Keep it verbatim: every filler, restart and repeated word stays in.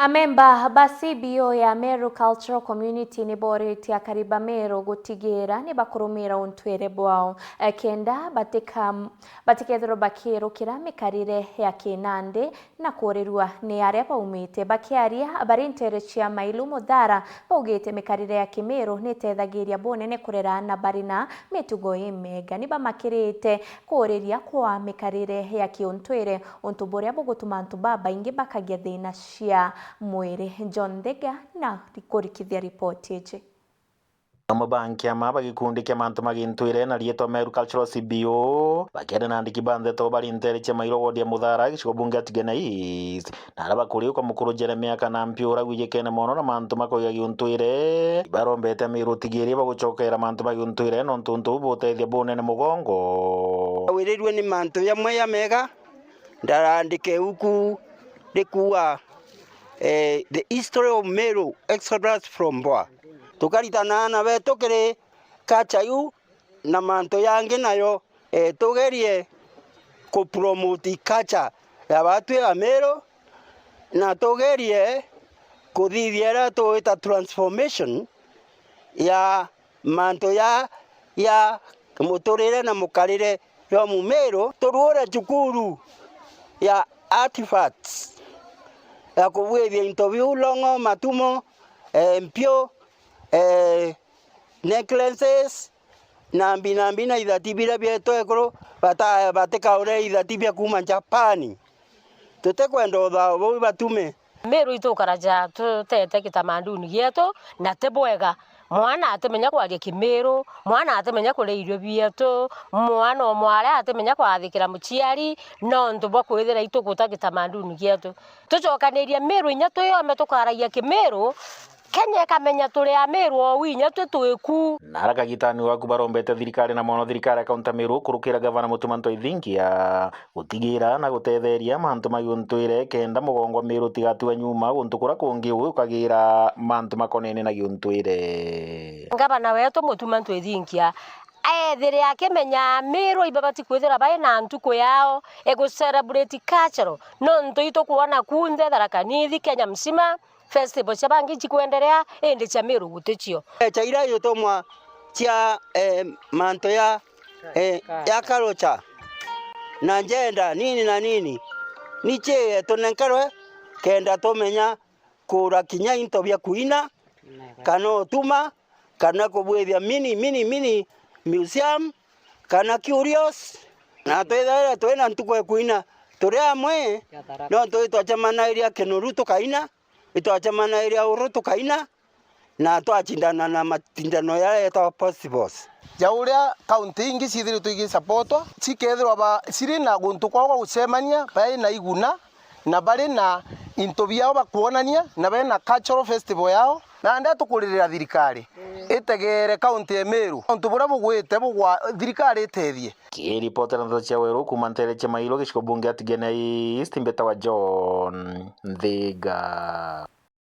Amemba ba C B O ya Meru Cultural Community ni boritie akari ba Meru gutigira ni bakurumira untwire bwao, eh, kenda batika-, batikethirwa bakirukira mikarire ya kinandi na kuurirua ni aria baumite. Bakiaria bari nteere cia Mailu Muthara, baugite mikarire ya Kimiru ni itethagiria bunene kurera aana bari na mitugo imega. Ni bamakirite kuuriria kwa mikarire ya kiuntwire, untu buria bugutuma antu babaingi bakagia thina cia mwiri. John Ndega na kurikithia ripoti iji. Amwe ba nkiama ba gikundi kia mantu ma gintwire na riitwa Meru Cultural C B O, bakiaria na andiki ba ndeto bari nteere cia Mailu ward ya Muthara, gicigo bunge ya Tigania East, na aria bakuriuka mukuru Jeremia Kanampi uria gwijikene mono na mantu ma kuiga giuntwire, ibarombete Amiru utigirie bagucokera mantu ma giuntwire, nontu untu buu butethia bunene mugongo. Wirirue ni mantu jamwe jamega, ndarandike uku rikuuga, eh, The History of Meru Exodus from Mbwa. Tukaritana aana betu kiri culture iu na mantu jangi nayo, eh, tugerie ku promote culture ya batwi Amiru, na tugerie kuthithia iria tugwita transformation ya mantu ja, ja muturire na mukarire jwa Mumiru. Turuure cukuru ya artifacts ya kubwithia into biu, long'o, matumo, eh, mpiu, eh, necklaces, na mbi, na mbi, na ithati biria bietu ekuru bata-, batikaure ithati bia kuuma Japani. Tutikwenda uthao buu batume. Miru itukaraja tutete kitamaduni gietu, na ti bwega. Mwana atimenya kwaria Kimiru, mwana atimenya kuria irio bietu, mwana o mware atimenya kwathikira muciari, nontu bwa kwithira ituguta kitamaduni gietu. Tucokanirie Miru inya twi oome tukaragia Kimiru, Kenya ikamenya turi Amiru ou inya twi twiku. Na ara kagitani gaku barombete thirikari na mono thirikari ya kaunti ya Meru kurukira gavana Mutuma Ntwethinkia gutigira na gutetheria mantu ma giuntwire kenda mugongo wa Meru utigatigwe nyuma guntu kuria kungi ukagira mantu makonene na giuntwire. Ngavana wetu Mutuma Ntwethinkia ethire akimenya Amiru ibabati kwithira bai na ntuku yao igu celebrate cultural, nontu itukwona kunthe Tharaka Nithi Kenya msima, festival cia bangi cikwenderea, indi cia Miru guticio. Echa iria itumwa cia, eh, mantu ya, eh, ya culture na gender nini na nini, ni cieetunenkerwe kenda tumenya kuura kinya into bia kuina, kana utuma, kana kubwithia mini, mini, mini museum, kana curios. Na twithaira twina ntuku ya kuina turi amwe, nontu itwacemanairia Kinuru tukaina, itwacemanairia Uru tukaina, na twacindana na macindano jaria jetagwa Post Boss. Ja uria kaunti ingi ciithiritwe igisapotwa, cikethirwa ba, ciri na guntu kwao gwa gucemania, bai na iguna, na bari na into biao bakwonania, na bena cultural festival yao. Nandi tukuririra thirikari itegeere kaunti ya Meru, untu buria bugwite bugwa, thirikari itethie. Kiripotera ndeto cia Weru kuuma nteere cia Mailu, gicigo bunge ya Tigania East, mbitawa John Nthiga.